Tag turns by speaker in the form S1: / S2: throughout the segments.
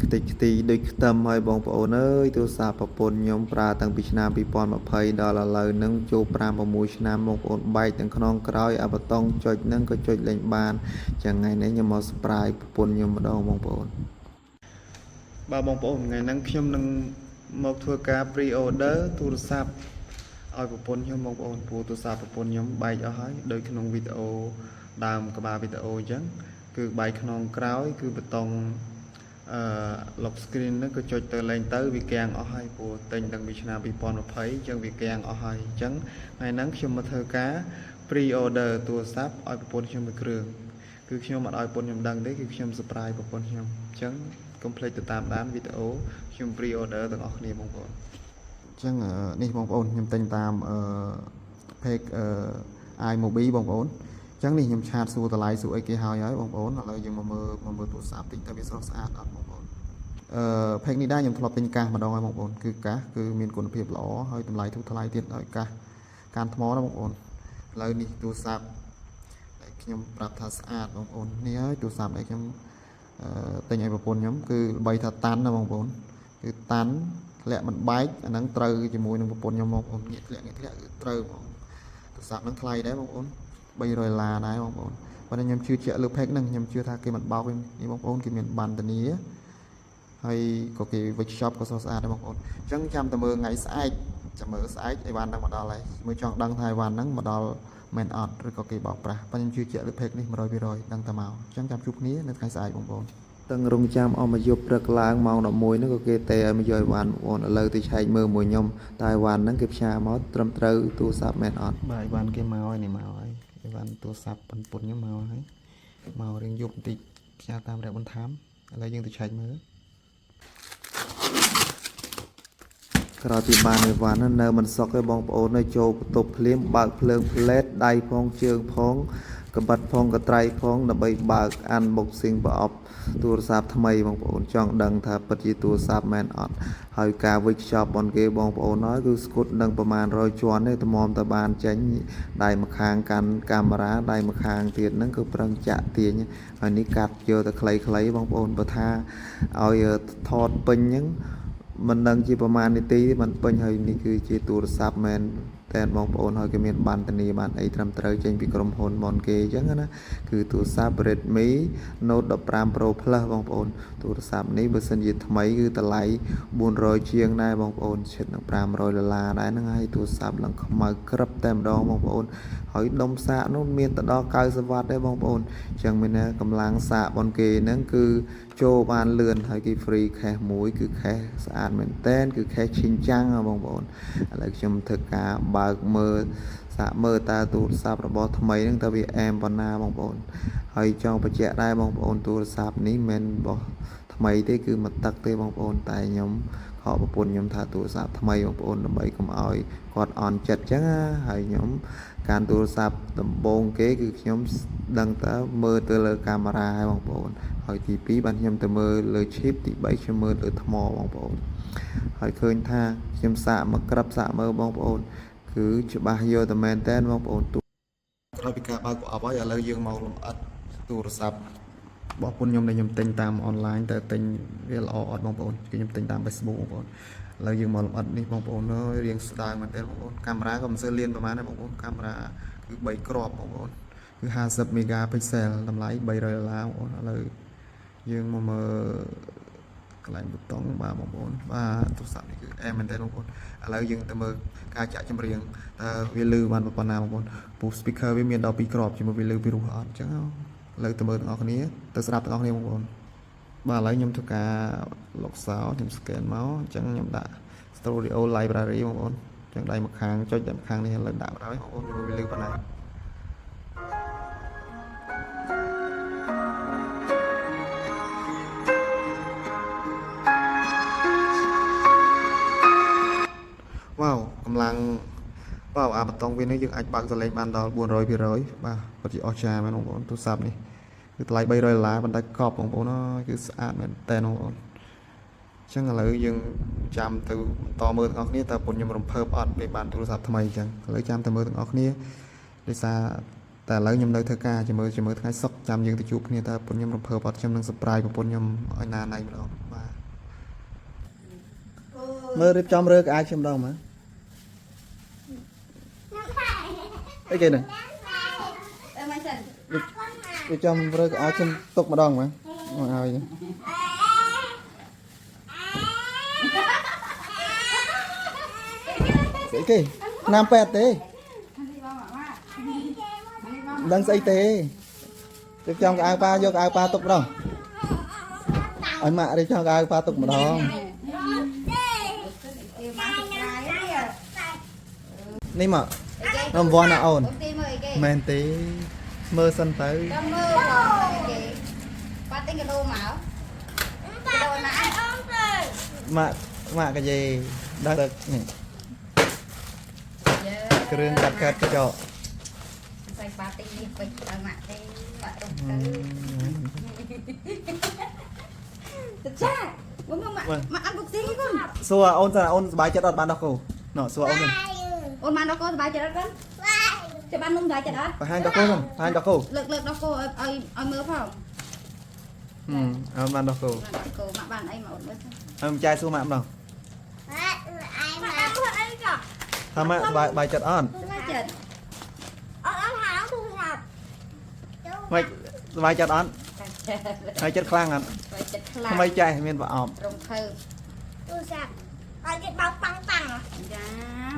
S1: ខ្ទេចខ្ទីដូចខ្ទឹមហើយបងប្អូនអើយទូរស័ព្ទប្រពន្ធខ្ញុំប្រើតាំងពីឆ្នាំ2020ដល់ឥឡូវហ្នឹងចូល5 6ឆ្នាំបងប្អូនបែកទាំងខ្នងក្រោយអាបតង់ចុចហ្នឹងក៏ចុចលែងបានចឹងថ្ងៃនេះខ្ញុំមក surprise ប្រពន្ធខ្ញុំម្ដងបងប្អូនបាទបងប្អូនថ្ងៃហ្នឹងខ្ញុំនឹងមកធ្វើការ pre order ទូរស័ព្ទឲ្យប្រពន្ធខ្ញុំបងប្អូនព្រោះទូរស័ព្ទប្រពន្ធខ្ញុំបែកអស់ហើយដូចក្នុងវីដេអូដើមក្បាលវីដេអូអញ្ចឹងគឺបែកខ្នងក្រោយគឺបតុងអឺ lock screen ហ្នឹងក៏ចុចទៅលែងទៅវាកាំងអស់ហើយព្រោះទិញតាំងពីឆ្នាំ2020អញ្ចឹងវាកាំងអស់ហើយអញ្ចឹងថ្ងៃហ្នឹងខ្ញុំមកធ្វើការ pre order ទូរស័ព្ទឲ្យប្រពន្ធខ្ញុំមួយគ្រឿងគឺខ្ញុំអត់ឲ្យប្រពន្ធខ្ញុំដឹងទេគឺខ្ញុំ surprise ប្រពន្ធខ្ញុំអញ្ចឹងកុំភ្លេចទៅតាមដានវីដេអូខ្ញុំ pre order ទាំងអស់គ្នាបងប្អូនអញ្ចឹងនេះបងប្អូនខ្ញុំទិញតាមអឺ page អឺ iMobi បងប្អូនអញ្ចឹងនេះខ្ញុំchat សួរតម្លៃសួរអីគេហើយហើយបងប្អូនឥឡូវយើងមកមើលមកមើលទូរស័ព្ទតិចតើវាស្រស់ស្អាតអត់បងប្អូនអឺ page នេះដែរខ្ញុំធ្លាប់ទិញកាសម្ដងហើយបងប្អូនគឺកាសគឺមានគុណភាពល្អហើយតម្លៃធូរថ្លៃទៀតហើយកាសកានថ្មណាបងប្អូនឥឡូវនេះទូរស័ព្ទដែលខ្ញុំប្រាប់ថាស្អាតបងប្អូននេះហើយទូរស័ព្ទដែលខ្ញុំអឺទិញឲ្យប្រពន្ធខ្ញុំគឺល្បីថាតាន់ណាបងប្អូនគឺតាន់ធ្លាក់មិនបែកអាហ្នឹងត្រូវជាមួយនឹងប្រពន្ធខ្ញុំបងប្អូនងាកធ្លាក់ងាកធ្លាក់គឺត្រូវហ្មងទូរស័ព្ទហ្នឹងថ្លៃដែរបងប្អូន300ដុល្លារដែរបងប្អូនប៉ុន្តែខ្ញុំជឿជាក់លើ page ហ្នឹងខ្ញុំជឿថាគេមិនបោកទេនេះបងប្អូនគេមានបានធានាហើយក៏គេវេចខ្ចប់ក៏ស្រស់ស្អាតដែរបងប្អូនអញ្ចឹងចាំតែមើលថ្ងៃស្អែកចាំមើលស្អែកអីវ៉ាន់ហ្នឹងមកដល់ហើយមើលចង់ដឹងថាអីវ៉ាន់ហ្នឹងមកដល់មែនអត់ឬក៏គេបោកប្រាស់ប៉ុន្តែខ្ញុំជឿជាក់លើ page នេះ100%ដឹងតែមកអញ្ចឹងចាំជួបគ្នានៅថ្ងៃស្អែកបងប្អូនតឹងរងចាំអស់មកយប់ព្រឹកឡើងម៉ោង11ហ្នឹងក៏គេទេឲ្យមកយកអីវ៉ាន់បងប្អូនឥឡូវទៅឆែកមើលមួយខ្ញុំតើអីវ៉ាន់ហ្នឹងគេផ្ញើមកត្រឹមត្រូវទូរស័ព្ទមែនអត់បាទអីវ៉ាន់គេមកហើយនេះមកហើយអីវ៉ាន់ទូរស័ព្ទប៉ុនពុនខ្ញុំមកហើយមករៀងយប់បន្តិចផ្ញើតាមរយៈបន្ថែមឥឡូវយើងទៅឆែកមើល ក្រោយពីបានអីវ៉ាន់ហ្នឹងនៅមិនសុខទេបងប្អូននៅចូលបន្ទប់ភ្លាមបើកភ្លើងផ្លែតដៃផងជើងផងកបិតផងកត្រៃផងដើម្បីបើក unboxing ប្រអប់ទូរស័ព្ទថ្មីបងប្អូនចង់ដឹងថាពិតជាទូរស័ព្ទមែនអត់ហើយការវេចខ្ចប់របស់គេបងប្អូនហើយគឺស្គត់នឹងប្រមាណ100ជាន់ទេតម្រាំតែបានចេញដៃម្ខាងកាន់កាមេរ៉ាដៃម្ខាងទៀតហ្នឹងគឺប្រឹងចាក់ទាញហើយនេះកាត់យកតែខ្លីៗបងប្អូនបើថាឲ្យថតពេញហ្នឹង មិនដឹងជាប្រមាណនាទីទេมันពេញហើយនេះគឺជាទូរស័ព្ទមែនតែបងប្អូនហើយគេមានបានធានាបានអីត្រឹមត្រូវចេញពីក្រុមហ៊ុនបនគេអញ្ចឹងណាគឺទូរស័ព្ទ Redmi Note 15 Pro Plus បងប្អូនទូរស័ព្ទនេះបើសិនជាថ្មីគឺតម្លៃ400ជាងដែរបងប្អូនជិតនឹង500ដុល្លារដែរហ្នឹងហើយទូរស័ព្ទឡើងខ្មៅក្រឹបតែម្ដងបងប្អូនហើយដុំសាកនោះមានទៅដល់90វ៉ាត់ដែរបងប្អូនអញ្ចឹងមានថាកម្លាំងសាកបនគេហ្នឹងគឺចូលបានលឿនហើយគេ free case មួយគឺ case ស្អាតមែនតែនគឺ case ឈិញចាំងហ៎បងប្អូនឥឡូវខ្ញុំធ្វើការបើកមើលសាកមើលតើទូរស័ព្ទរបស់ថ្មីហ្នឹងតើវាអែមប៉ុណ្ណាបងប្អូនហើយចង់បញ្ជាក់ដែរបងប្អូនទូរស័ព្ទនេះមិនរបស់ថ្មីទេគឺមកទឹកទេបងប្អូនតែខ្ញុំខកប្រពន្ធខ្ញុំថាទូរស័ព្ទថ្មីបងប្អូនដើម្បីកុំឲ្យគាត់អន់ចិត្តចឹងណាហើយខ្ញុំការទូរស័ព្ទដំបូងគេគឺខ្ញុំដឹងតើមើលទៅលើកាមេរ៉ាហើយបងប្អូនហើយទី2បានខ្ញុំទៅមើលលើ chip ទី3ខ្ញុំមើលលើថ្មបងប្អូនហើយឃើញថាខ្ញុំសាកមកក្របសាកមើលបងប្អូនគឺច្បាស់យកតែមែនតើបងប្អូនទូក្រោយពីការបើកប្រអប់ហើយឥឡូវយើងមកលម្អិតទូរស័ព្ទរបស់ពុនខ្ញុំដែលខ្ញុំទិញតាមអនឡាញតើទិញវាល្អអត់បងប្អូនគឺខ្ញុំទិញតាម Facebook បងប្អូនឥឡូវយើងមកលម្អិតនេះបងប្អូនអើយរៀងស្ដើងមែនទែនបងប្អូនកាមេរ៉ាក៏មិនសូវលៀនប្រហែលដែរបងប្អូនកាមេរ៉ាគឺ3គ្រាប់បងប្អូនគឺ50 megapixel តម្លៃ300ដុល្លារបងប្អូនឥឡូវយើងមកមើលកន្លែងប៊ូតុងបាទបងប្អូនបាទទូរស័ព្ទនេះគឺអែមមែនទែនបងប្អូនឥឡូវយើងទៅមើលការចាក់ចម្រៀងតើវាលឺបានប៉ុណ្ណាបងប្អូនព្រោះ speaker វាមានដល់2គ្រាប់ជាមួយវាលឺពីរោះអត់អញ្ចឹងឥឡូវទៅមើលទាំងអស់គ្នាទៅស្ដាប់ទាំងអស់គ្នាបងប្អូនបាទឥឡូវខ្ញុំធ្វើការលុកសោខ្ញុំ scan មកអញ្ចឹងខ្ញុំដាក់ Studio Library បងប្អូនអញ្ចឹងដៃម្ខាងចុចដៃម្ខាងនេះឥឡូវដាក់បណ្ដោយបងប្អូនវាលឺប៉ុណ្ណា វ៉ាវកម្លាំងវ៉ាវអាបតង់វានេះយើងអាចបើកសលេងបានដល់400%បាទពិតជាអស្ចារ្យមែនបងប្អូនទូរស័ព្ទនេះគឺតម្លៃ300ដុល្លារប៉ុន្តែកប់បងប្អូនអើយគឺស្អាតមែនតើបងប្អូនអញ្ចឹងឥឡូវយើងចាំទៅបន្តមើលទាំងអស់គ្នាតើពុនខ្ញុំរំភើបអត់ពេលបានទូរស័ព្ទថ្មីអញ្ចឹងឥឡូវចាំទៅមើលទាំងអស់គ្នាដោយសារតែឥឡូវខ្ញុំនៅធ្វើការជាមួយជាមួយថ្ងៃសុក្រចាំយើងទៅជួបគ្នាតើពុនខ្ញុំរំភើបអត់ខ្ញុំនឹង surprise ប្រពន្ធខ្ញុំឲ្យណាណៃម្ដងបាទ។ មើលរៀបចំរើកអាចខ្ញុំម្ដងមើលអីគេហ្នឹង
S2: អឺមិនសិន
S1: រៀបចំរើកអាចខ្ញុំទុកម្ដងមើលមកឲ្យស្អីគេឆ្នាំពេទ្យទេ
S2: នេះបងម៉ាក់
S1: មិនដឹងស្អីទេរៀបចំកៅអៅប៉ាយកកៅអៅប៉ាទុកម្ដងឲ្យម៉ាក់រៀបចំកៅអៅប៉ាទុកម្ដង
S2: គេមកស្រាយនេះ
S1: នេះមករង្វាន់ណាអូន
S2: អូនទីមើលអីគេ
S1: មែនទេមើលសិនទៅ
S2: ចាំមើលបងអីគេប៉ាទិញកាដូមកកាដូណា
S1: ម៉ាក់ម៉ាក់កាយេដឹងទឹកនេះគ្រឿងកាត់កាត់ក្រចក
S2: ស្អីប៉ាទិញនេះពេចឲ្យម៉ាក់ទេម៉ាក់រុំទៅទៅចាមកមកម៉ាក់អានបុកស៊ីកូន
S1: សួរអូនសិនអូនសប្បាយចិត្តអត់បានដោះគោណោះសួរអូនសិន
S2: អូនបានដល់កូនសប្បាយចិត្តអត់កូនចាំបាននំសប្បាយចិត្តអត់
S1: បង្ហាញដោះគោសិនបង្ហាញដោះគោ
S2: លើកលើកដល់កូនឲ្យឲ្យឲ្យមើលផង
S1: ហឹមអូនបានដោះគោ
S2: បានដល់កូនម៉ាក់បានអីមកអូនមើលសិន
S1: ហើយមិនចាយសួរម៉ាក់ម្ដងថាម៉ាក់សប្បាយបាយចិត្តអត់
S2: សប្បាយចិត្ត
S1: ម៉េចសប្បាយចិត្តអត់ហើយចិត្តខ្លាំងអត់
S2: សប្បាយចិត្តខ្លាំង
S1: ថ្មីចាយមានប្រអប់
S2: រំភើបចា
S1: ស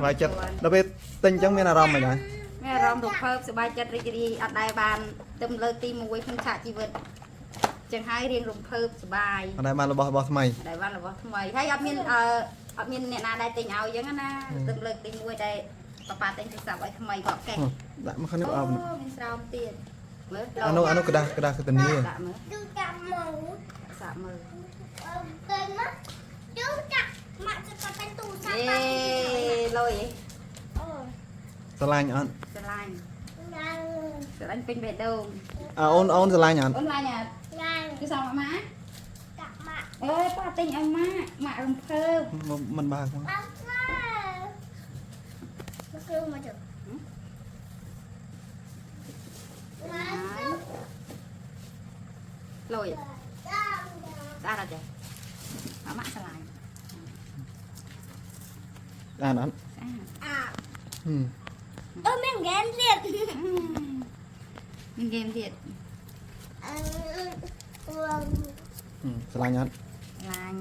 S1: ប្បាយចិត្តដល់ពេលទិញអញ្ចឹងមានអារម្មណ៍មិនដែរ
S2: មានអារម្មណ៍រំភើបសប្បាយចិត្តរីករាយអត់ដែលបានទឹមលើកទី1ក្នុងឆាកជីវិតចឹងហើយរៀងរំភើបសប្បាយ
S1: អត់ដែលបានរបស់របស់ថ្មី
S2: អត់ដែលបានរបស់ថ្មីហើយអត់មានអឺអត់មានអ្នកណាដែលទិញឲ្យចឹងណាទឹមលើកទី1ដែលប៉ាប៉ាទិញទូរស័ព្ទឲ្យថ្មីក៏កេះ
S1: ដាក់មកខាងនេះប្រអប់
S2: អូមានស្រោមទៀតមើល
S1: អានោះអានោះក្តាស់ក្តាស់កតានី
S2: ដាក់មើលសាកមើល យេលុយ
S1: ស្រឡាញ់អត់
S2: ស្រឡាញ់ស្រឡាញ់ពេញបេះដូង
S1: អើអូនអូនស្រឡាញ់អត់
S2: អូនឡាញ់អត់គឺសងម៉ាក់អើយប៉ាទិញឲ្យម៉ាក់ម៉ាក់រំភើប
S1: មិនបើកមក
S2: លុយស្អាតអត់ចេះម៉ាក់ស្រឡាញ់
S1: អានអត់
S2: ស្អាត
S1: ហឹម
S3: អូមានហ្គេមទៀត
S2: មានហ្គេមទៀត
S3: អឺ
S1: ហឹមស្រឡាញ់អត់
S2: ស្រឡាញ់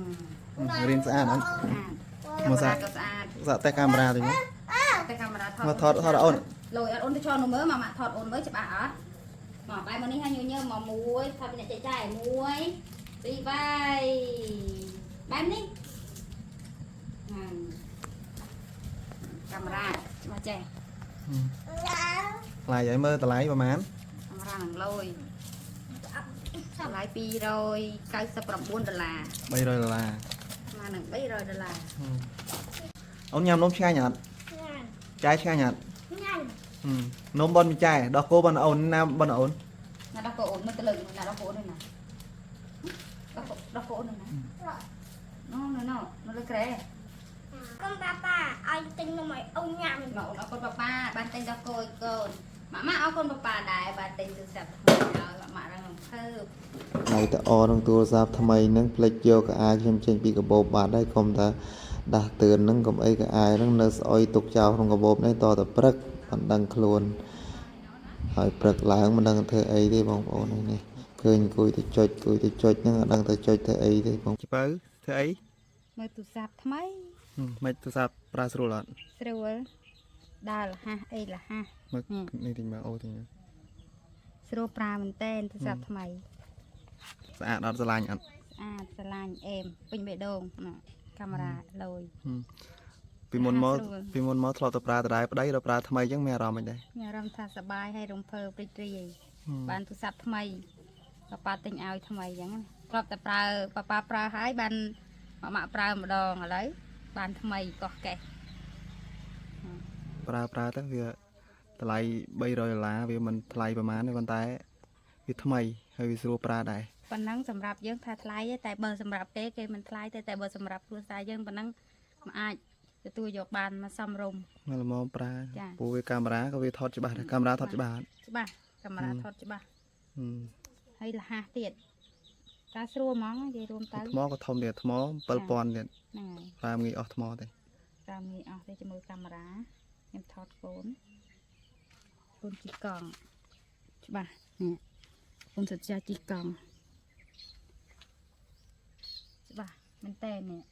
S1: ហឹមរៀនស្អាតអត់
S2: ស្អាត
S1: មកសា
S2: កាមេរ៉ាក៏ស្អាត
S1: សាក់តែកាមេរ៉ាតិចមក
S2: តែកាមេរ៉ាថត
S1: មកថតថតអូន
S2: លុយអត់អូនទៅឆនមើលម៉ាក់ថតអូនមើលច្បាស់អត់មកបែរមកនេះឲ្យញញើមកមួយថតពីអ្នកចែកចាយមួយពីរបីបែបនេះហ្នឹងកាមេរ៉ាច្បាស់ចេះ
S1: ថ្លៃហើយមើលតម្លៃប្រហែល
S2: កាមេរ៉ានឹងលុយតម្លៃ299ដុល្លារ
S1: 300ដុល្លារ
S2: ស្មើនឹង300ដុល្លារ
S1: ហឹមអូនញ៉ាំនំឆ្ងាញ់អត់ចាយឆ្ងាញ់អត់
S3: ញ៉ាំ
S1: ហឹមនំបនមីចាយដោះគោបនអូនណាបនអូន
S2: ណាដោះកូអូនមើលទៅលើណាដោះកូអូននេះណាដោះកូដោះកូអូននេះណាណូណូណូនៅលើក្រែ
S3: កុំប៉ាប៉ាឲ្យទិញនំឲ្យអូនញ៉ាំ
S2: មកអូនអរគុណប៉ាប៉ាបានទិញដោះគោឲ្យកូនម៉ាក់ម៉ាក់អរគុណប៉ាប៉ាដែរបានទិញទូរស័ព្ទថ្មីឲ្យម៉ាក់ម៉ាក់រងរំភើប
S1: នៅតែអនឹងទូរស័ព្ទថ្មីហ្នឹងភ្លេចយកកៅអៅខ្ញុំចេញពីកាបូបបាត់ហើយកុំថាដាស់តឿនហ្នឹងកុំអីកៅអៅហ្នឹងនៅស្អុយទុកចោលក្នុងកាបូបនេះតតែព្រឹកមិនដឹងខ្លួនហើយព្រឹកឡើងមិនដឹងធ្វើអីទេបងប្អូននេះឃើញអង្គុយទៅចុចអង្គុយទៅចុចហ្នឹងអត់ដឹងទៅចុចធ្វើអីទេបងបើធ្វើអី
S2: មើលទូរស័ព្ទថ្មី
S1: មិនទូរស័ព្ទប្រើស្រួលអត់
S2: ស្រួលដើរលះអីលះ
S1: មើលនេះតិចមើលអូតិច
S2: ស្រួលប្រើមែនតើទូរស័ព្ទថ្មី
S1: ស្អាតអត់ស្រឡាញ់អត់
S2: ស្អាតស្រឡាញ់អេមពេញបេះដូងណាកាមេរ៉ាលយ
S1: ពីមុនមក
S2: ស្រួល
S1: ពីមុនមកធ្លាប់តែប្រើដដែលប្តីដល់ប្រើថ្មីអញ្ចឹងមានអារម្មណ៍មិនដែរ
S2: មានអារម្មណ៍ថាសប្បាយហើយរំភើបរីករាយបានទូរស័ព្ទថ្មីប៉ាប៉ាទិញឲ្យថ្មីអញ្ចឹងណាធ្លាប់តែប្រើប៉ាប៉ាប្រើហើយបានម៉ាក់ម៉ាក់ប្រើម្ដងឥឡូវបានថ្មីកោះកេះ
S1: ប្រើប្រើទៅវាតម្លៃ300ដុល្លារវាមិនថ្លៃប្រហែលទេប៉ុន្តែវាថ្មីហើយវាស្រួលប្រើដែរ
S2: ប៉ុណ្ណឹងសម្រាប់យើងថាថ្លៃទេតែបើសម្រាប់គេគេមិនថ្លៃទេតែបើសម្រាប់គ្រួសារយើងប៉ុណ្ណឹងមិនអាចទទួលយកបានមកសមរម្យ
S1: មកល្មមប្រើ
S2: ចា
S1: ព្រោះវាកាមេរ៉ាក៏វាថតច្បាស់ដែរកាមេរ៉ាថតច្បាស់អត់
S2: ច្បាស់កាមេរ៉ាថតច្បាស់
S1: ហឹម
S2: ហើយលះហាស់ទៀត តាស្រួលហ្មងនិយាយរួមទៅ
S1: ថ្មក៏ធំទៀតថ្ម7000ទៀត
S2: ហ្នឹងហើយ
S1: ប្រើងាយអស់ថ្មទេ
S2: តាមងាយអស់ទេជាមួយកាមេរ៉ាខ្ញុំថតកូនកូនជីកង់ច្បាស់នេះកូនសច្ចាជីកង់ច្បាស់មែនតើនេះ